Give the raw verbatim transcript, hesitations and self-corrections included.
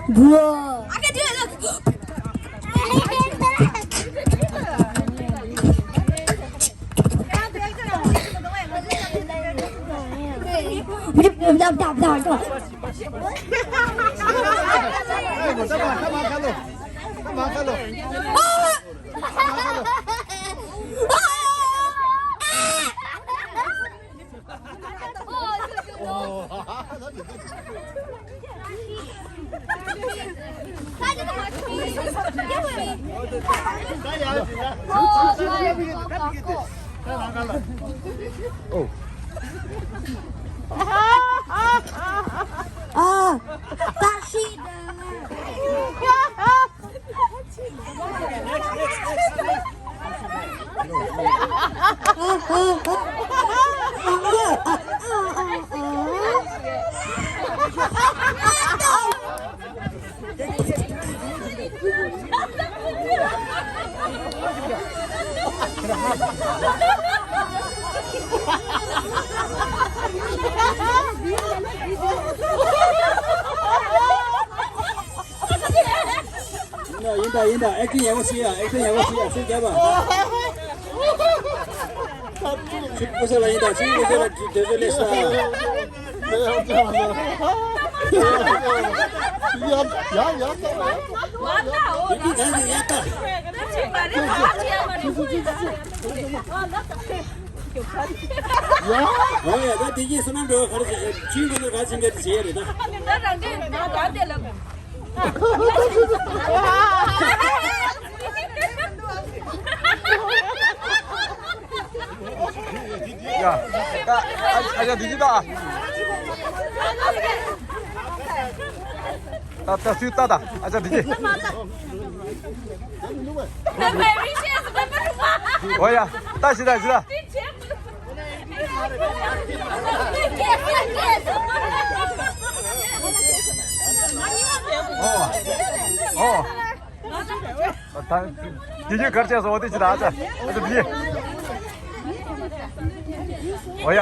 Bro. I can do it, look. ཡིན་ད་ཡིན་ད། ཨེག་ཊིང་ཡག་པོ་བྱེད་ཡ། ཨེག་ཊིང་ཡག་པོ་བྱེད་ཡ། སེམས་རྒྱབ་པ། ཆུ་སྐུ་ས་ལ་ཡིན་ད། ཆུ་སྐུ་ས་ལ་དེ་ཚོ་ལས་ས། ཡ་ཡ་ཡ། ཡ་ཡ། ཨོ་ཡ། ད་དེ་གིས་བསོད་ནམས་འགྲོ་བ་ག་རེ་བྱེད། ཆུའི་སྐུ་ས་ག་ཚིག་འགའ་དེ་བྱེད་ཡ་རེད་ད། ཡ། ད་ཨ་ཨ་ཅག་འདི་ཅི་ད། ད་ད་སུས་ད་ད་ཨ་ཅག་འདི་ཅི། ཨོ་ཡ། ད་ཅི་ད་ཅི་ད། ཨོ། ཨོ། ད་དེ་གི་གར་ཆགས་སོང་། འོ་དེ་ཅི་ད་ཨ་ཅག་ཨ་ཅག་འདི། ཨོ་ཡ།